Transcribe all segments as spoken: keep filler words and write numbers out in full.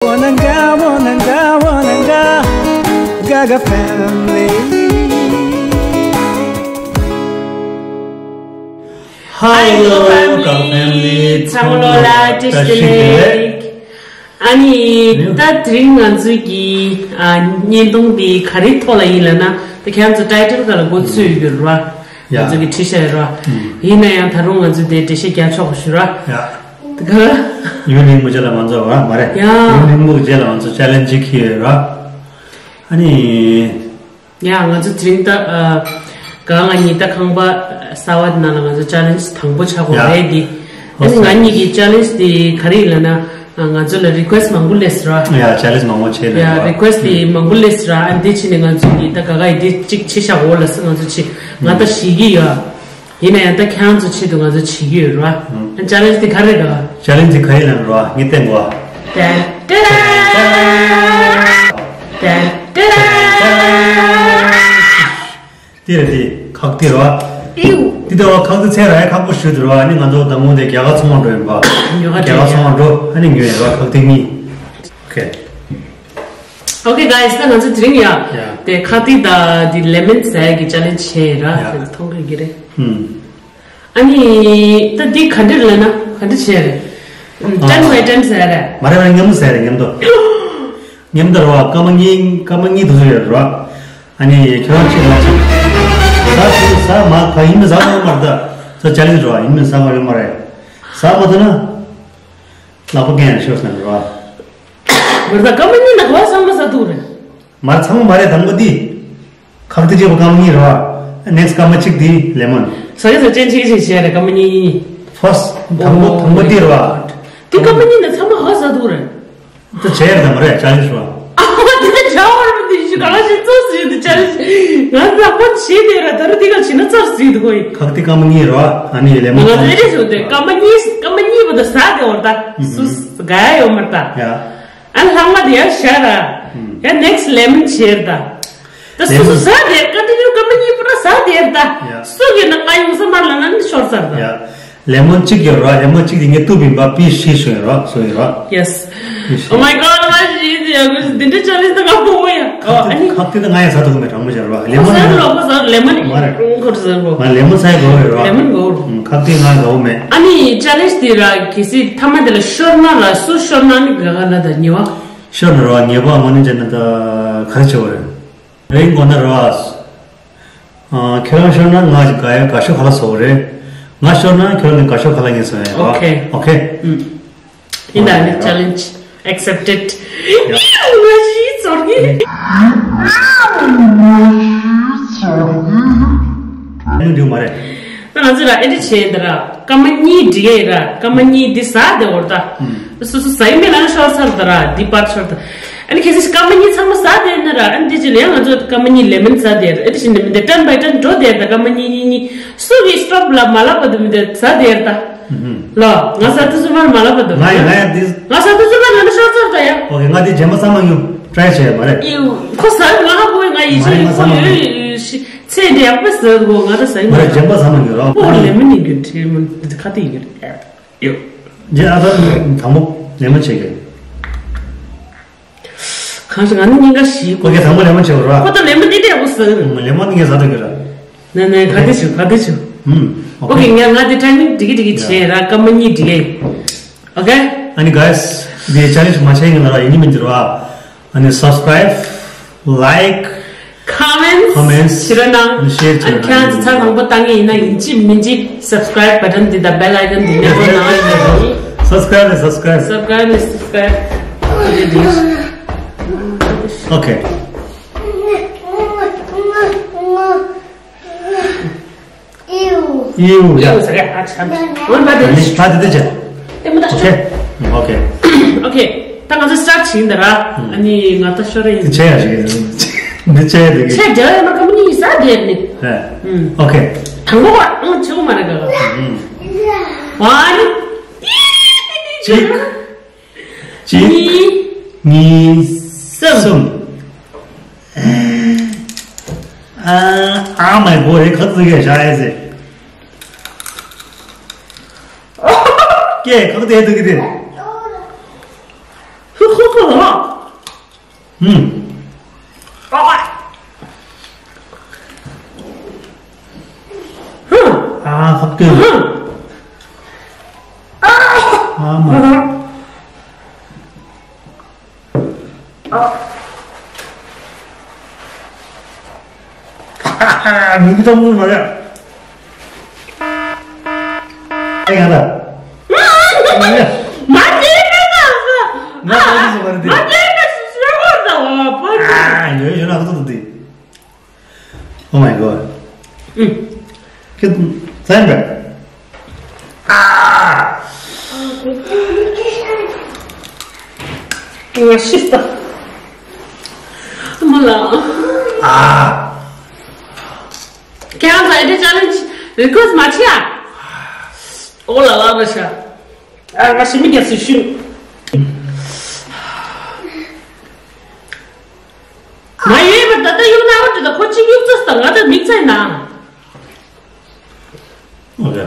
Wananga, wananga, wananga, Gaga family. Hello, Gaga family. ཚང་མ་ལོ་ལ་བཀྲ་ཤིས་བདེ་ལེགས། ཨ་ནི་ད་དེ་རིང་ང་ཚོའི་གི་ཨ་བརྙན་ཐུང་འདི་ག་རེའི་ཐོག་ལ་ཡིན་ལབ་ན། ད་ཁྱེད་ཚོ་ཊའི་ཊལ་སྒང་ལ་མགོ་ཚོས་ཡོད་རེད་བ། ཡ། ང་ཚོ་གི་ཁྲིད་ཤག་ཡོད་རེད་བ། ཡིན་ན་ཡང་ད་རུང་ང་ཚོས་དེ་འགྲེལ་བཤད་རྒྱག་ཆོག་པ་ཞུ་ར། ཡ། ད་ག་ཡུན་རིང་མོ་ཅིག་ལ་མ་འཛོམས་པ་མ་རེད། ཡ། ཡུན་རིང་མོ་རྗེས་ལ་ང་ཚོ་ཅེ་ལེན་ཇི་འཁྱེར་ཡོད་ར། ཨ་ནི། ཡ། ང་ཚོ་དེ་རིང་ད་ཨ་ག་ང་གཉིས་ད་ཁང་པ་གསར་པ་ནང་ལ་ང་ཚོ་ཅེ་ལེན་ཇི་དང་པོ་ཆགས་ཀྱི་ཡོད་རེད་འདི། ཨ་ནི་ང་གཉིས་ཀྱི་ཅེ་ལེན་ཇི་དེ་ག་རེ་ཡིན་ལབ་ན། ང་ཚོ་ལ་རི་ཀུ་ཨེ་སི་མང་པོ་སླེབས་སོང་ར། ཡ། ཅེ་ལེན་ཇི་མང་པོ་བྱས་ལ་ཡ། རི་ཀུ་ཨེ་སི་དེ་མང་པོ་སླེབས་སོང་ར། ཨ་ནི་དེ་ཕྱིན་ནས་ང་ཚོ་གཉིས་ད་ག་ག་ཡི་དེ་གཅིག་བྱེད་ཤག་འོ་ལབ་སོང་། ང་ཚོ་བྱེད། ང་ད་ཤེས་ཀྱི་ཡོད། ཡིན་ན་ཡང་ད་ཁྱེད་ཚོའི་ཆེད་དུ་ང་ཚོ་བྱེད་ཀྱི་ཡོད་ར། ཨ་ཅེ་ལེན་ཇི་དེ་ག་རེ་རེད། ཅེ་ལེན་ཇི་དེ་ག་རེ་ལབ་ར། ངས་བསྟན་གོ། ཏན་ཏན། ཏན་ཏན། དེ་རེད་དེ། ཁག་དེ་རེད་བ། ཨིའུ། དེ་ལྟ་བ་ཁག་དེ་ཚད་ར་ཡ་ཁག་པོ་ཞུ་དེ་རེད་བ། ཨ་ནི་ང་ཚོ་དང་པོ་དེ་རྒྱ་གར་ཚོང་པ་འགྲོ་ཡིན་པ། ཉོ་ག་རྒྱ་གར་ཚོང་པ་འགྲོ། ཨ་ནི་ཉོས་ཡིན་ར་ཁག་དེ་གཉིས། ཨོ་ཁེ། ཨོ་ཁེ་གྷའི་སི། ད་ང་ཚོ་དེ་རིང་ཡ། ཡ། དེ་ཁག་དེ་ད་དེ་ལེ་མོན་ཟ་ཡ་གི་ཅེ་ལེན་ཇི་བྱས་ཡིན་ར། ཡ། དེ་མཐོང་གི་གི་རེད། ཨུམ། ཨ་ནི་ད་འདི་ག་འདྲ་རེད་ལབ་ན་ག་འདྲ་བྱས་རེད། ཨ། ཊེན་བྷའི་ཊེན་ཟེར་རེད། མ་རེད་མ་རེད། མཉམ་དུ་ཟེར་རེད་མཉམ་དུ། མཉམ་དུ་རེད་བ། སྐར་མ་གཉིས་སྐར་མ་གཉིས་དུ་ཟེར་རེད་བ། ཨ་ནི་ཁྱོད་རང་གཅིག་ང་གཅིག་ཟ་ཟ་ཟ་མ་ག་ཡིན་མིན་ཟ་ག་ཡོད་མ་རེད་ད། ཟ་ཅེ་ལེན་ཇི་རེད་བ། ཡིན་མིན་ཟ་ག་ཡོད་མ་རེད། ཟ་མ་ཐུབ་ན་ལག་པ་འཁྱེར་ཡང་ཤོར་ཟེར་རེད་བ། མ་རེད་ད། སྐར་མ་གཉིས་ནང་ག་པར་ཚང་མ་ཟ་ཐུབ་རེད། མ་རེད། ཚང་མ་མ་རེད། དང་པོ་འདི། ཁག་དེ་གཅིག་པོ་སྐར་མ་གཉིས་རེད་བ། ནེག་སི་སྐར་མ་གཅིག་དེ་ལེ་མོན། ཟ་གི་ཟ་ཅན་ཆེ་གི་ཆེ་བྱས་རེད་སྐར་མ་གཉིས་གཉིས། ཕར་སི་ཊི་དང་པོ་དང་པོ་འདི་རེད་བ། དེ་སྐར་མ་གཉིས་ནས་ཚང་མ་ཧ་ཟ་ཐུབ་རེད། དེ་བྱས་རེད་དམ་རེད་ཅེ་ལེན་ཇི་རེད་བ། ཨ་མ་དེ་ལ་བྱ་བ་རེད་འདི་ཞུ་ག་ལ་ཞིག་ཙོག་ཟིག་འདི་ཅེ་ལེན་ཇི། ང་ལག་པ་བྱས་ཏེ་ར་ད་རུང་དེ་ག་བྱས་ན་ཙོག་ཟིག་འདུག་གོ་ཡི། ཁག་དེ་སྐར་མ་གཉིས་རེད་བ། ཨ་ནི་ལེ་མོན་ང་ཚོ་ཨེ་རེད་ཞུ་དེ་སྐར་མ་གཉིས་སྐར་མ་གཉིས་པོ་ད་ཟ་དེ་འོར་ད་སུ་ག་ཡ་ཡོད་མ་རེད་ད། ཡ། ཨ་ལྷག་མ་དེ་ཡར་བཞག་ར། ཡ་ནེག་སི་ལེ་མོན་བྱེད་ར་ད། ད་སོ་སོ་ཟ་དེ་ཀ་ཏི་ཉུ་སྐར་མ་གཉིས་པོ་ར་ཟ་དེ་ར་ད། ཡ། སུ་གི་ན་ང་ཡོང་ས་མ་ལ་ན་ནི་ཤོར་ས་ར་ད། ཡ། ལེ་མོན་གཅིག་ཡོད་ར། ལེ་མོན་གཅིག་དེ་ངས་གཏུབ་ཡིན་པ་པི་སི་བཞི་ཡོད་ར། སོ་ཡོད་ར། Yes. Oh my God. ང་ཞིག་ཡ་གོ་འདི་འདྲ་ཅེ་ལེན་ཇི་ད་ང་ཕོ་བོ་ཡ། ཨ་ནི་ཁག་དེ་ད་ང་ཡང་ཟ་ཐུབ་མེད་དྲང་མོ་བྱས་ར་བ། ལེ་མོན་ཟ་ར་ཁོ་ཟ་ལེ་མོན་མ་རེད། ཁོ་ཟ་ར་ང་ལེ་མོན་ཟ་ཡ་དགའ་བོ་ཡོད་ར། ལེ་མོན་དགའ་བོ་ར། ཁག་དེ་ང་དགའ་བོ་མེད། ཨ་ནི་ཅེ་ལེན་ཇི་དེ་ར་གལ་སྲིད་མཐའ་མ་དེ་ལ་ཤོར་ན་ར་སུ་ཤོར་ན་ནི་ག་ག་ལ་ད་ཉེ་བ། ཤོར་ན་ར་བ་ཉེ་བ་མ་ནི་ཅེ་ན་ད་ག་རེ་བྱེད་བ་རེད། རིང་གོ་ན་ར་བ། ཁྱོད་རང་ཤོར་ན་ང་ག་ཡ་དགའ་ཤོས་ཁ་ལག་བཟོ་གི་རེད། ང་ཤོར་ན་ཁྱོད་རང་གི་དགའ་ཤོས་ཁ་ལག་ངས་བཟོ་ཡ་རེད་བ། Okay. Okay. ཨུམ། ཡིན་ད་ནི་ཅེ་ལེན་ཇི་ཨེག་སེབ་ཊེཌ། ཡ། ང་ཞིག་ཚོར་གི། ཨ་ནི་འགྲིག་མ་རེད། ད་ང་ཚོ་ར་ཨེ་འདྲ་བྱས་འདི་ར་སྐར་མ་གཉིས་འགྲིག་གི་ར། སྐར་མ་གཉིས་འདི་ཟ་དེ་འོར་ད། སོ་སོ་ཟ་ཡི་མེད་ལ་ཤོར་ཚར་ད་ར་འདི་པར་ཤོར་ད། ཨ་ནི་གལ་སྲིད་སྐར་མ་གཉིས་ཚང་མ་ཟ་དེ་ན་ར་ཨ་ནི་འདི་ཅི་ལ་ཡང་ང་ཚོ་སྐར་མ་གཉིས་ལེ་མོན་ཟ་དེ་ར། ཨེ་འདི་ཅི་ནི་མི་འདི་ཊེན་བྷའི་ཊེན་འགྲོ་དེ་ར་ད། སྐར་མ་གཉིས་གཉིས་གཉིས་སུ་གི་སི་ཊོབ་ལ་མ་ལབ་པ་དུ་མི་འདི་ཟ་དེ་ར་ད། ལོ། ང་ཟ་དུས་ཚོད་མར་མ་ལབ་པ་འདུག་ང་ཡང་ང་ཡང་འདི། ང་ཟ་དུས་ཚོད་མར་ལབ་ན་ཤོར་ཚར་ད་ཡ། ཨོ་ཁེ། ང་འདི་རྗེས་མ་ཚང་མ་ཉོ་ཊི་རའི་བྱས་ཡ་མ་རེད། ཨིའུ། ཁོ་ཟ་ང་ཧ་གོ་ང་ཡི་ཆ་ཡི་ཁོ་ཡོད་ཡོད་ཤི་ཚེ་འདི་ཡག་པོ་ཟ་གོ་ང་ད་ཟ་ཡི་མ་མ་རེད། རྗེས་མ་ཚང་མ་ཉོ་ར། ཁོ་ལེ་མོན་ནི་གི་ཁྲེ་མོ་འདི་ཁ་ཏི་ཡི་གི་ཡོད། རྗེས་ཨ་ད་དང་པོ་ལེ་མོན་བྱེད་གི། གང་ཞིག་ང་ནི་སྙིང་ག་ཞིག་ཁོ་གི་དང་པོ་ལེ་མོན་བྱེད་བ་ར། ཁོ་ད་ལེ་མོན་འདི་འདྲ་ཡག་པོ་ཟ་གི་རེད། ལེ་མོན་ནི་ངས་ཟ་ཐུབ་གི་ར། ནས་ནས་ག་དེ་བྱུང་ག་དེ་བྱུང་། ཨུམ། ཨོ་ཁེ། ཨོ་ཁེ། ང་ང་དེ་ཊའི་མིང་འགྲིག་གི་འགྲིག་གི་བྱས་ར་སྐར་མ་གཉིས་འགྲིག་གི། ཨོ་ཁེ། ཨ་ནི་གྷའི་སི། དེ་ཅེ་ལེན་ཇི་མ་བྱས་ཡིན་ལ་ར་ཡིན་གྱི་མིན་གྱི་ར། ཨ་ནི་སབ་སི་ཀི་རའིབ། ལའིཀ། ཁོ་མེན་ཊི། ཁོ་མེན་ཊི། བྱེད་རོགས་གནང་། ཨ་ནི་ཤེར་བྱེད་རོགས་གནང་། ཨ་ནི་ཁྱེད་ཚོ་ཚར་དང་པོ་བཏང་ངེས་ཡིན་ན་ཡིན་གཅིག་མིན་གཅིག་སབ་སི་ཀི་རའིབ་བ་ཊན་འདི་དང་བེལ་ཨའི་ཀོན་འདི་མཉམ་པོ་གནང་། སབ་སི་ཀི་རའིབ་ལ་སབ་སི་ཀི་རའིབ། སབ་སི་ཀི་རའིབ་ལ་སབ་སི་ཀི་རའིབ། ཨོ་ཁེ། ཨིའུ། ཨིའུ། ཨིའུ་ཟེར་ཡ་ཨ་ཆ། འོན་པ་དེ། ཨ་ནི་ཕ་དེ་དེ་བྱ། ཨེ་མ་ད། ཨོ་ཁེ། ཨོ་ཁེ། ཨོ་ཁེ། ད་ང་ཚོ་སི་ཊར་ཊི་བྱེད་ཀྱི་ཡིན་ད་ར། ཨ་ནི་ང་ད་ཤོར་ཡིན། འདི་བྱས་ཡ་ཞིག་ཡིན། འདི་བྱས་ཡ་འདི་གི། བྱས་རྒྱ་ཡ་མ་ཀ་མ་གཉིས་ས་དེ་ནི། ཨེ། ཨོ་ཁེ། དང་པོ་བ་ཨང་ཆེ་བོ་མ་རེད་ག། བ་ནི། གཅིག་གཅིག་གཉིས། གཉིས། གསུམ། གསུམ། ཨ། ཨ་མའི་གོ་རེ་ཁ་ཐུག་གེ་ཤ་ཡེ་ཟེ། ཀེ་ཁ་ཐུག་དེ་ཐུག་གི་དེ། ཧུ་ཧུ་ཧུ་ལ་ ཨ། ཨ། ཧུ། ཨ། ཧབ་ཀེ། ཧུ། ཨ། ཨ་མ། ཨ། མིག་གི་གཏམ་མོ་མ་རེད། ཨ་ཡ་ད། མ་བྱེད་པའི་ང་ས། ང་ད་ནི་སོ་མ་རེད་དེ། མ་བྱེད་པའི་སུ་སུ་གོ་ད་བ་པ། ཨ་ཡོད་ཡོད་ན་ཁོ་ཚོ་དེ། Oh my god. ཁྱེད་ཚན་པས། ཨ། ང་ཤི་ས། མོ་ལ། ཨ། ཁྱེད་རང་ཚོ་ཨེ་འདྲ་ཅ་ལེན་ཇི་རི་ཁུ་ཨེ་སི་མ་བྱེད་ཨ། ཨོ་ལ་ལ་ར་ཤ། ཨ། ང་ཞི་མི་རྒྱག་སྲིད་ཤུ། མ་ཡོད་པ་ད་ལྟ་གཡུག་ན་འོ་དེ་ད་ཁོ་གཅིག་གཡུག་ཚོད་ད་ང་ད་མིག་ཚད་ན། ཨོ་ཡ།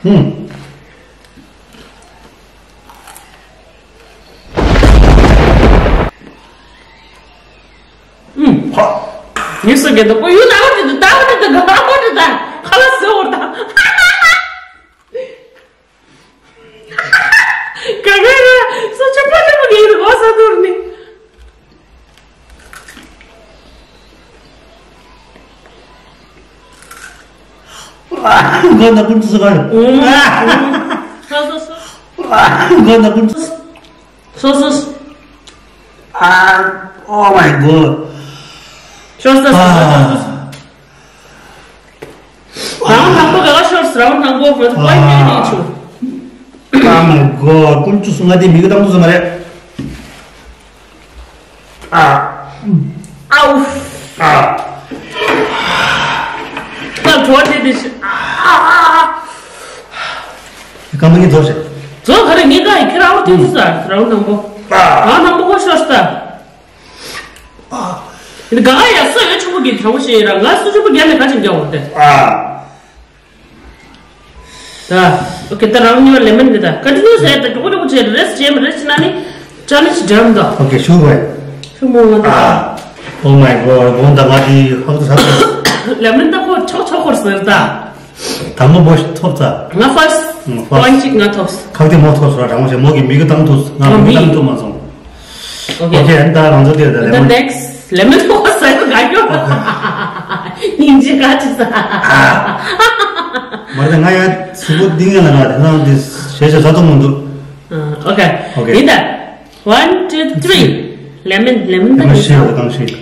ཧུམ། ཨུམ། ཧ། ངས་སུ་གེ་ད་པོ་ཡུ་ན་འོ་དེ་ད་འོ་དེ་ད་ག་འོ་དེ་ད་ཁ་ལ་སེ་འོ་ད། ག་ག་ར་སོ་ཆུ་པོ་ཆུ་པོ་གི་ཡིན་འོ་ས་དུར་ནི། མགོ་ན་ཀུན་ཏུ་སུ་ག་རེད། ཨུམ། ཨུམ། སོ་སོ་སོ། མགོ་ན་ཀུན་ཏུ་སུ། སོ་སོ་སོ། ཨ། Oh my god. ཤོར་སོ་སོ་སོ་སོ། རང་དང་པོ་ག་ག་ཤོར་སོ་རང་དང་པོ་ང་ཚོ་པོ་ཡིན་ཡིན་ཆུ། Oh my god. ཀུན་ཏུ་སུ་ང་དེ་མི་གི་གཏམ་དུ་སུ་མ་རེད། ཨ། ཨའུ། ཨ། ད་གྲོད་དེ་དེ་ཤི། ཨ། ཀ་མ་ངི་རྫོགས་ཤག་རྫོགས་ག་རེ་ངི་ཀ་ཡི་ཁྱེད་རང་དེ་དུ་ས་རང་དང་པོ། ཨ། རང་དང་པོ་ཁོ་ཤོར་ས། ཨ། འདི་ག་ག་ཡ་སོ་ཡོད་ཆུང་པོ་གི་གྲོགས་ཤེས་ར་ང་སུ་ཆུང་པོ་རྒྱ་ནས་ག་ཅིག་རྒྱ་འོ་དེ། ཨ། ད། ཨོ་ཁེ་ད་རང་ཉོ་ལེ་མོན་འདི་ད། ཀན་ཊི་ནིའུ་སི་ད་ཀྱོག་ཀྱོག་བྱས་རེ་སི་ཊི་བྱས་མ་རེ་སི་ཊི་ན་ནི་ཅ་ལེན་ཇི་འགྲམ་ད། ཨོ་ཁེ་ཤུ་བས། ཤུ་མོ་ང་ད། ཨ། Oh my god. དགོངས་དག་ང་དེ་ཧབ་ཏུ་ཧབ་ཏུ། ལེ་མོན་ད་ཁོ་ཆོག་ཆོག་ཁོར་ཟེར་ད། ད་མོ་བོ་ཐོབ་ཚ། ང་ཕར་སི། ང་ཕར་སི། པོ་ཡིན་ཊི་གཅིག་ང་ཐོབ་སི། ཁག་དེ་མོ་ཐོབ་སོ་ར་དྲང་མོ་བྱས་མོ་གི་མི་གི་གཏམ་ཐུག་ང་ཨ་མི་མི་གི་གཏམ་ཐུག་མ་སོང་། ཨོ་ཁེ། ཨོ་ཁེ། ཨ་ནི་ད་རང་ཚོ་དེ་ད་ལེ་མོན། ད་ནེག་སི་ཊི་ལེ་མོན་ཐོག་ས་ཡོད་ག་ཡོད། སྙིང་རྗེ་ག་ཅི་ས། མ་རེད་ང་ཡ་སུ་པོ་ཏིང་ཡ་ལ་ང་དེ་ནང་དེ་ཞེ་ཞེ་ས་ཐོག་མི་འདུག་ཨོ་ཁེ། ཨོ་ཁེ། ཡིན་ད། One, two, three. ལེ་མོན་ལེ་མོན་ད་ང་ནི་ཤེས་ཡོད་གང་ཤེས།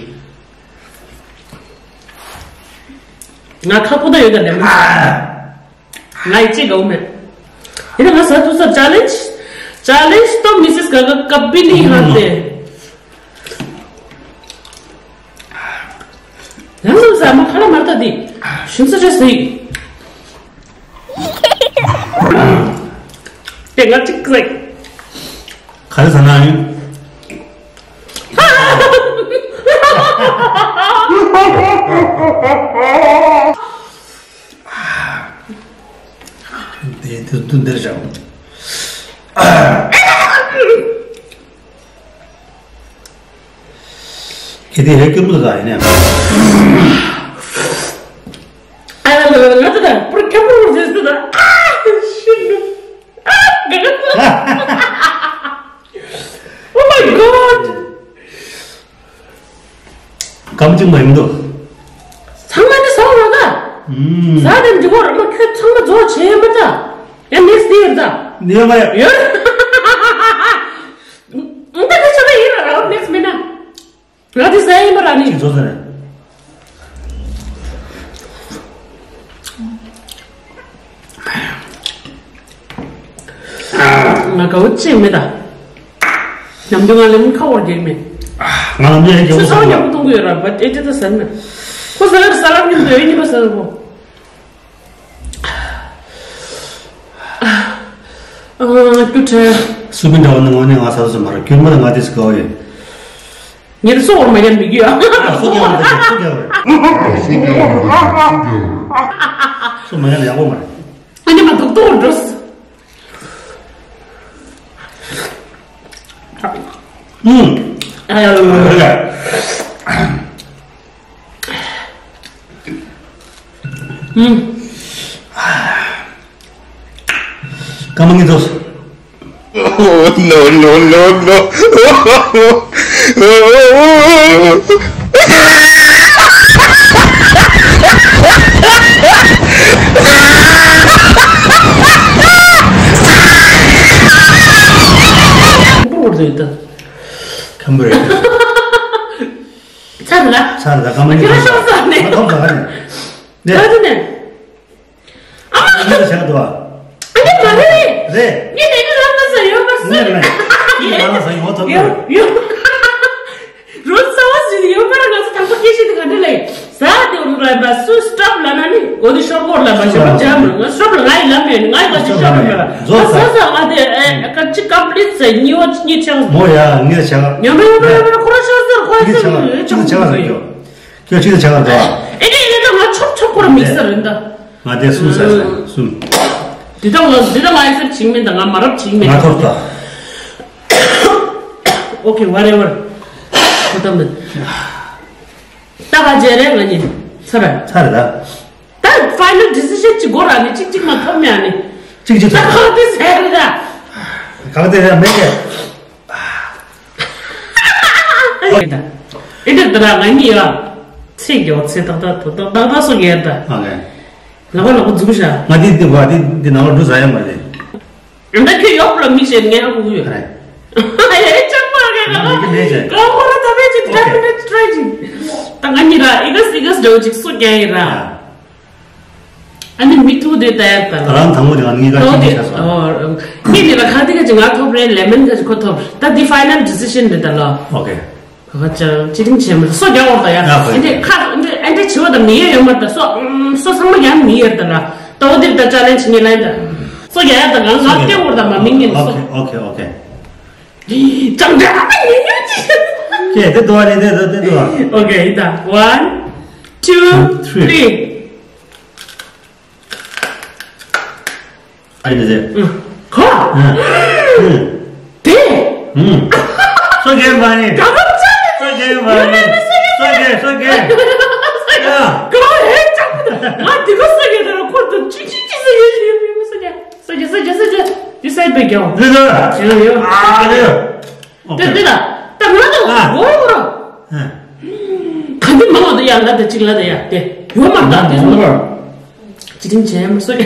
ང་ཁ་པོ་ད་ཡོད་ད་ལེ་མོན། ང་ཡི་ཅི་གའུ་མེད། ཡིན་ན་ང་ས་ཐུ་ས་ཅ་ལེན་ཇི། ཅ་ལེན་ཇི་ཏོ་མི་སིས་ག་ག་ཀ་པི་ལི་ཧ་ཏེ། ཡང་ལ་ཟ་མ་ཁ་ལ་མར་ད་དི། ཤུན་ས་ཅེ་སི། དེ་ང་ཅིག་ཟེ། ག་རེ་ཟ་ན་ཡིན། དེ་དེ་དུ་འདིར་བཞག་ཁྱེད་དེ་ཧེ་སྐྱོ་པོ་ཟ་ཡིན་ནམ། ཨ་ལ་ལ་ལ་ང་ཚོ་ད་པུར་ཁྱམ་པུར་ཟེར་ཟེར་ད། ཨ་ཤི་ནུ། ཨ་ག་ག་Oh my god. སྐམ་ཅིག་མ་ཡིན་འདུག་ཚང་མ་ནི་ཟ་བ་ད། ཨུམ། ཟ་དེ་འདི་གོ་ར་མ་ཁྱོད་ཚང་མ་རྫོགས་བྱས་མ་ད། ཡ་ནེག་སི་ཊི་ཡོད་ད། ནེག་སི་ཊི་ཡོད། ཡོད། ད་དེ་ཆ་ད་ཡིན་ར་ར་ནེག་སི་ཊི་མིན་ན། ང་དེ་ཟ་ཡིན་པ་ར་ནི། ཅིག་རྫོགས་ཟེར་ནས། ང་དགའ་བོ་ཅིག་མེད་ད། ཉམས་འགྱུར་ང་ལེ་མོན་ཁ་བོར་རྒྱག་མེད། ང་ལ་མྱི་ཡང་ཁྱེད་ཁོ་ཚོ་ཉམས་གཏོང་གི་ཡོད་ར་བ་ཨེ་ཏི་ད་ཟེར་མེད། ཁོ་ཟེར་ས་ལམ་ཉམས་འདོད་ཡིན་པ་ཟེར་བོ། ཨ་ཀུ་ཁྲེ། སུ་མི་འདྲ་བ་ནི་ངོ་ནས་ང་ས་སུ་མ་ར་ཁྱོད་མ་ལ་ང་དེ་སི་དགའ་བོ་ཡིན། ངེད་སོ་བར་མ་ཡན་མི་གི་ཡ། སོ་རྒྱག་བར་སོ་རྒྱག་བར། སོ་མ་ཡན་ཡག་པོ་མ་རེད། ཨ་ནི་མ་ཐོག་ཐོག་འགྲོ། ཨུམ། ཨ་ཡ། ཨུམ། སྐར་མ་ངེས་ཐོག Oh, no, no, no, no. ཁམ་བུ་རེད། ཚར་ལ། ཚར་ལ་སྐར་མ་ངེས་ཁྱོད་ཤོར་སོང་ནས། མ་ཐོབ་ད་ག་ནས། ད་དེ་ནས། ཨ་མ། ངེད་ལ་བྱ་དགའ་འདུག་ཨ། ཨ་ནི་མ་རེད། རེད། ངས་ནས་ངས་ལབ་ན་ས་ཡོད་པ་སུ་ངས་ལབ་ན་ས་ཡོད་ཐོབ་ཡོད་ཡོད། རོ་ས་བ་ཟིན་ཡོད་པ་ང་ཚོ་དང་པོ་སྐད་ཆ་དེ་ག་འདྲ་ལས། ས་དེ་རུ་ར་པ་སུ་སྟོབ་ལ་ན་ནི་གོ་དེ་ཤོར་གོར་ལ་པ་ཤོར་གོར་ཇམ་ང་སྟོབ་ལ་ང་ཡི་ལབ་མེད་ང་ཡི་ག་ཅི་ཤོར་ལ་ང་ས་ས་ང་དེ་ཨེ་ག་ཅི་ཀམ་པི་ལིཊ་ས་གཉིས་བ་གཉིས་ཆགས་མོ་ཡ་ངས་བྱ་ཉམས་པ་ཡོད་པ་ཡོད་པ་ཁོ་ར་ཤོར་ཟེར་ཁོ་ཡ་ངས་བྱ་ཟེར་ངས་ངས་བྱ་ཟེར་ཡོད། ཁྱོད་ཅི་ལ་ཆགས་པ་འདུག་ཨེ་ནས་ཨེ་ནས་ད་ང་ཆོབ་ཆོབ་ཁོ་ར་མིག་སར་རེད་ད། ང་དེ་གསུམ་ཟེར་ཟེར་གསུམ། འདི་ད་ང་འདི་ད་ང་ཨེ་སར་བྱིང་མིན་ད་ང་མ་རབས་བྱིང་མིན་ང་ཐོབ་ད། Okay, whatever. ཁོ་ཐམ་ད། ད་ག་རྗེས་རེད་ང་གཉིས་ཚར་ར། ཚར་ར་ད། ད་ཕའི་ནལ་ཌི་སི་ཤན་ཅིག་དགོས་ར་ནི་གཅིག་གཅིག་མ་ཐོབ་མེད་ཨ་ནི། གཅིག་གཅིག་ད་ཐོབ། ག་དེ་ཟེར་རེད་ད། ག་དེ་རེད་མེད་ཀྱི། ཨེ་འདྲ་ད་ར་ང་གཉིས་ཡ། ཚེ་མགྱོགས་ཚེ་ཏག་ཏག་ཏག་ཏག་ཏག་ཏག་སོ་ངེར་ད། ཨ་ལེ། ལག་པ་ལག་པ་འཛུགས་བཞག་ང་འདི་འདི་བ་འདི་འདི་ནང་ལ་འགྲོ་ཟ་ཡ་མ་རེད། ཨ་འདྲ་ཁྱོད་ཡོག་ལ་མི་ཤེས་ངས་ཧ་གོ་གི་ཡོད། ཨ་ལེ། ཨེ་ཅག་པ་རེད་ང་ལ་ང་མི་གི་མེད་ཅེ། ག་ཧོ་ར་ད་བེ་ཅིག་ད་ཨོ་ཁེ། བེ་ཅིག་ཊི་རའི་ཅིག་ད་ང་གཉིས་ར་ཨི་ག་སི་ཨི་ག་སི་འདྲ་བོ་ཅིག་སོ་རྒྱག་ཡིན་ར། ཨ། ཨ་ནི་མི་ཐུག་དེ་ལྟ་ཡ་ལྟ་ལ། རང་དང་པོ་དེ་ང་གཉིས་ཀ་ཏོ་གཅིག་དེ་གཅིག་ཆགས་སོང་། ཨོ། ངས་ནི་ལ་ཁ་དེ་ག་ཅིག་ང་ཐོབ་རེད་ལེ་མོན་ག་ཅིག་ཁོ་ཐོབ་ད་འདི་ཕའི་ནལ་ཌི་སི་ཤན་རེད་ད་ལ། ཨོ་ཁེ། ག་ག་ཅང་ཅི་རིང་བྱས་མ་སོ་རྒྱག་འོར་ད་ཡ། ཨ་ཁོ་ཨེ་འདྲས་ཁ་ཨེ་འདྲས་ཨེ་འདྲས་བྱི་བ་ད་མི་ཡ་ཡོད་མ་ད་སོ་སོ་ཚང་མ་ཡང་མི་ཡ་ད་ལ་ད་འོ་དེར་ད་ཅ་ལན་བྱེད་ངེས་ལ་ཡིན་ད་སོ་རྒྱག་ཡ་ད་ང་ང་སྐྱེ་འོར་ད་མ་མི་ངན་སོ། ཨོ་ཁེ་ཨོ་ཁེ་ཨོ་ཁེ། ཅང་ཅང་ཨ་ཡ་ཡ་ཅི། ཀྱེ་དེ་དུ་བ་རེད་དེ་དུ་དེ་དུ་བ། ཨོ་ཁེ་ཡིན་ད། One, two, three. ཨ་ཡ་དེ། ཁོ། དེ། སོ་རྒྱག་མ་རེད། ག་པར་ཅང་། སོ་རྒྱག་མ་རེད། སོ་རྒྱག་སོ་རྒྱག་ཡ། ཁོ་ཧེ་ཅང་། ང་དེ་ག་སོ་རྒྱག་ད་ར་ཁོ་དུ་ཅི་ཅི་ཅི་སོ་རྒྱག་ཡོད་ཡོད་སོ་རྒྱག་སོ་རྒྱག་སོ་རྒྱག་སོ་རྒྱག་དེ་སའི་བེ་རྒྱག་འོ། དེ་ལ། ཡོད་ཡོད། ཨ་རེད། དེ་དེ་ལ། ད་ང་ད་ཨ། འོ་འོ། ག་འདི་མང་བ་དུ་ཡ་ལ་ད་ཅིག་ལ་ད་ཡ་དེ་ཡོད་མ་ད་དེ་སོང་། ཅི་རིང་བྱས་མ་སོ་ཡ།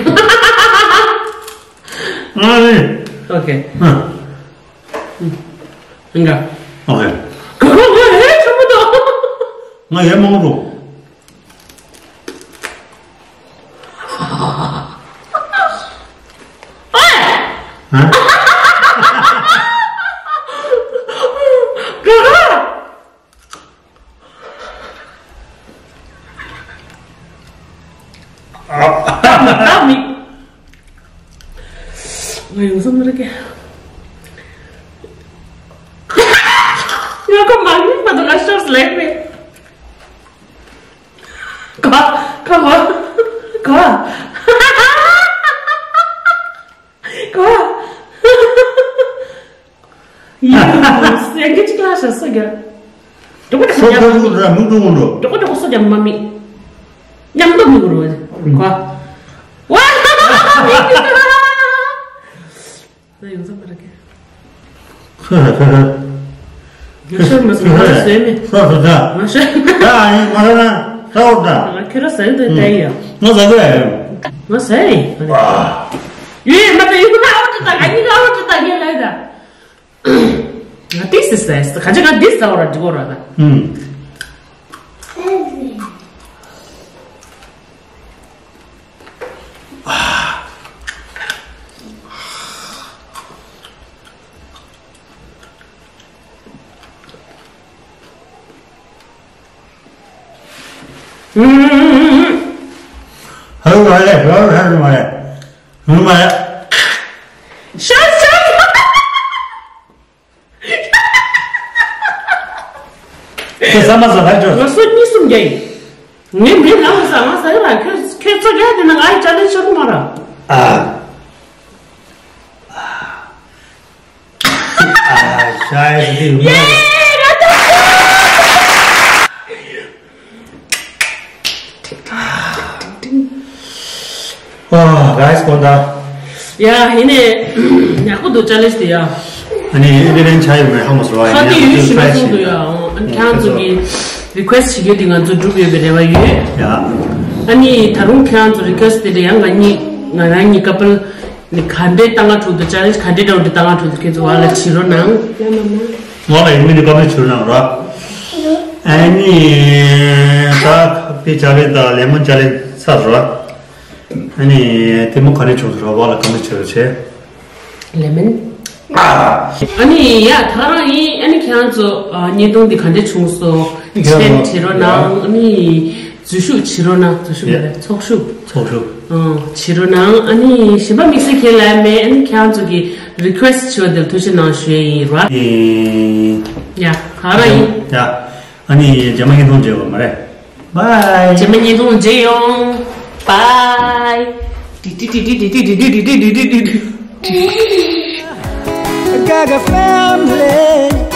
ཨ་རེད། ཨོ་ཁེ། ཨ། ཨང་ག་ཨོ་ཁེ། ག་ག་ག་ཧེ་ཆུ་མོ་དོ། ང་ཡ་མང་རུ། ཨ། ག་ག་ད་མི། ང་ཡོང་ས་མ་རེད་ཀྱི། ང་ཁོ་མ་ཡིན་པ་དུ་ང་ཤོར་སླེབས་མེད། ག་ག་ག་ག་ག་ཡིན། སེང་གེ་གཅིག་ལ་ཤ་སོ་རྒྱག་འགྲོ་གོ་འགྲོ་གོ་སོ་རྒྱག་མ་མི། མཉམ་དུ་མི་འགྲོ་གོ། ཝ། ད་ཡོང་ས་མ་རེད་ཀྱི། ཧ་ཧ་ཧ་ཧ། ང་ཤོར་མ་སོང་། ང་ཟོས་མེད། ས་ས་ས། ང་ཤོར། ད་ཨ་ཡིན་མ་ར་ན་ས་འོ་ད། ང་ཁྱོད་ར་ཟས་འདོད་ལྟ་ཡ། ང་ཟ་གི་ཡ། ང་ཟས་རེད། ཨ། ཡོད་ཡོད་མ་ད་ཡོད་ན་ཨ་བ་ཅི་ད་ཨ་ཡིན་ཨ་བ་ཅི་ད་ངས་ལ་ཡ་ད། ང་ཏིས་སི་ཟས་ག་ཅི་ང་ཏིས་ཟ་བ་ར་འགྲིག་གོ་ར་ད། ཨུམ། ཧ་རུ་མ་རེད། ཧ་རུ་མ་རེད། ཧ་རུ་མ་རེད། ཤ་ཤ། ཁྱེད་ཟ་མ་ཟ་ད་ཅོ། ང་སོ་གཉིས་གསུམ་རྒྱག་ཡིན། ངས་མི་ལངས་ས་ང་ཟ་གི་ར་ཁྱོད་ཁྱོད་ཚོ་རྒྱག་དེ་ན་ང་ཡི་ཅ་ལེན་ཤོར་གི་མ་ར། ཨ། ཤ་ཡ་ཟི་ཏི་ཡུ་མ། ཨ་guys ཁོང་ད། ཡ་ཡིན་ནས་ཡག་པོ་འདུག challenge དེ་ཡ། ཨ་ནི་ཨི་བེ་རན་ཆ་ཡོད་མེད་ཧ་མ་སོ་ར། ཁ་དེ་ཡོད་ཤི་མ་སོང་འདུག་ཡ། ཨ་ནི་ཁྱེད་རང་ཚོ་གི་request བྱེད་རྒྱུ་དེ་ང་ཚོ་འགྲུབ་ཡོད་པའི་རེ་བ་ཡོད། ཡ། ཨ་ནི་ད་རུང་ཁྱེད་རང་ཚོ་request དེ་འདྲ་ཡང་ང་གཉིས་ང་རང་གཉིས་couple ནི་ག་འདྲའི་ལྟ་ང་ཁྲོད་དུ་challenge ག་འདྲའི་འདྲ་བོ་འདྲ་ལྟ་ང་ཁྲོད་དུ་ཁྱེད་ཚོ་བ་ལ་བྱེད་རོགས་གནང་། ང་ལ་ཡིན་མིན་ནི་ཀོ་མེན་བྱེད་རོགས་གནང་ར། ཨ་ནི་ད་ཁ་པི་ཅ་ལེ་དང་ལེ་མོན་ཅ་ལེ་ཚར་ར། ཨ་ནི་དེ་མོ་ག་རེ་བྱུང་སོང་ར་བ་ལ་ཀོ་མེན་བྱེད་རོགས་བྱེད། ལེ་མོན། ཨ་ནི་ཡ་ད་རང་ཡིན། ཨ་ནི་ཁྱེད་རང་ཚོ་ཨ་བརྙན་ཐུང་འདི་ག་འདྲ་བྱུང་སོང་། ཡ་ཆེན་བྱེད་རོགས་གནང་། ཨ་ནི་འཛུལ་ཞུགས་བྱེད་རོགས་གནང་། འཛུལ་ཞུགས་མ་རེད། ཚོགས་ཞུགས། ཚོགས་ཞུགས། ཨང་བྱེད་རོགས་གནང་། ཨ་ནི་གཞན་པ་དམིགས་བསལ་ཁྱེད་ལ་མེད། ཨ་ནི་ཁྱེད་རང་ཚོ་གི་request བྱས་པ་འདིར་ཐུགས་རྗེ་གནང་ཞུ་ཡས་ཡིན་ར། ཨེ། ཡ་ག་རང་ཡིན། ཡ། ཨ་ནི་རྗེས་མ་བརྙན་ཐུང་མཇལ་བ་མ་རེད། Bye. རྗེས་མ་བརྙན་ཐུང་མཇལ་ཡོང་། Bye. Gaga family.